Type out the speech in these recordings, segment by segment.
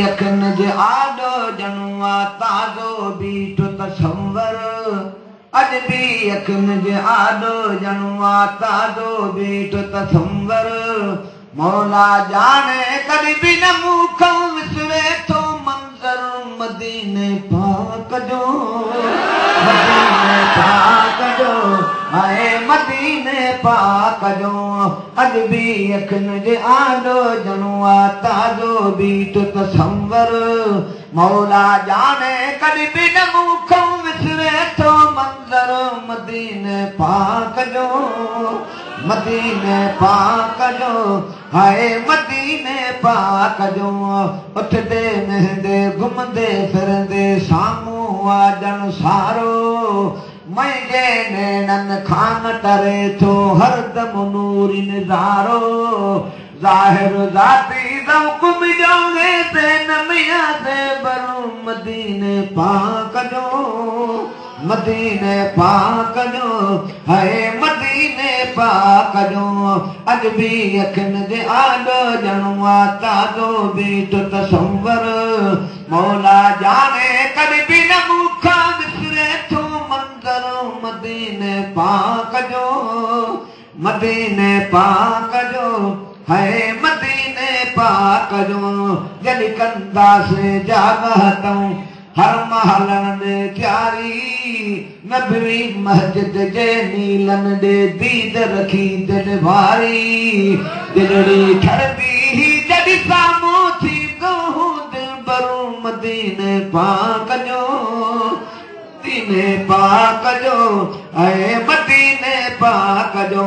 अखियुनि जे आॾो ॼणो आहे ताज़ो बीठो तसवर। अॼु बि अखियुनि जे आॾो ॼणो आहे ताज़ो बीठो तसवर। मौला ॼाणे कॾहिं बि न मूंखां विसरे थो मंज़र मदीने पाक जो, मदीने पाक जो, हाय मदीने पाक जो। अॼु बि अखियुनि जे आॾो ॼणो आहे ताज़ो बीठो तसवर। मौला ॼाणे कॾहिं बि न मूंखां विसरे थो मंज़र मदीने पाक जो, मदीने पाक जो, हाय मदीने पाक जो। उथंदे वेहंदे घुमंदे फिरंदे साम्हूं आहे ॼण सारो, मुंहिंजे नैणनि खां न टरे थो हरदम नूरी नज़ारो। ज़ाहिर ज़ाती ज़ौक़ मिलियो ते न मियां ज़ेबर मदीने पाक जो, मदीने पाक जो, हाय मदीने पाक जो। अॼु बि अखियुनि जे आॾो ॼणो आहे ताज़ो बीठो तसवर। मौला ॼाणे कॾहिं बि न मूंखां विसरे थो मंज़र मदीने पाक जो, मदीने पाक जो, हाय मदीने पाक जो। जॾहिं कंदासीं जागतऊं हर महलण ॾे तयारी, नबवी मस्जिद जे नीलन ॾे दीद रखी दिलि वारी। दिलड़ी ठरंदी ही जॾहिं साम्हूं थींदो हो दिलबरो मदीने पाक जो, मदीने पाक जो, ऐं मदीने पाक जो।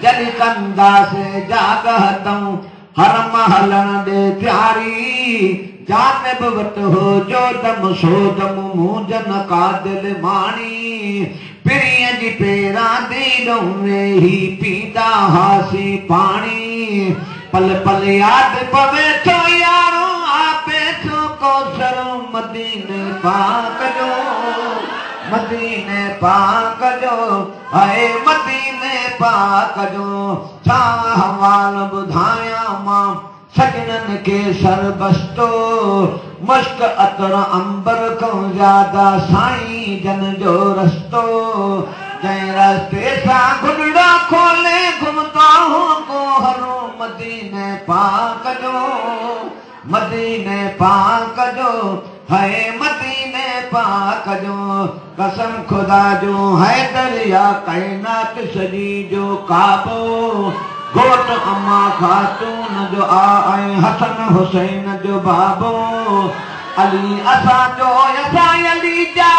जॾहिं कंदासीं जागतऊं हर महलण ॾे तयारी, जानिब वटि हो जो दम सो दम मुंजन कादिल माणी। पिरीअ जी पेरां दी ही पींदा हासीं पाणी। पल पल यादि पवे थो यारो आपे थो कौसर मदीने पाक जो, मदीने पाक जो, हाय मदीने पाक जो। छा हवाल ॿुधायां मां सजणनि खे सरबस्तो, मुश्क अतर अंबर खां ज़्यादा साईं जन जो रस्तो। जंहिं रस्ते सां गुलड़ा खोले घुमंदा हो गोहरो मदीने पाक जो, मदीने पाक जो, हाय मदीने पाक जो। कसम ख़ुदा जो है दरिया काइनात सॼी जो काबो, घोट अम्मा खातून जो आ ऐं हसन हुसैन जो बाबो। अली असांजो असां अली जा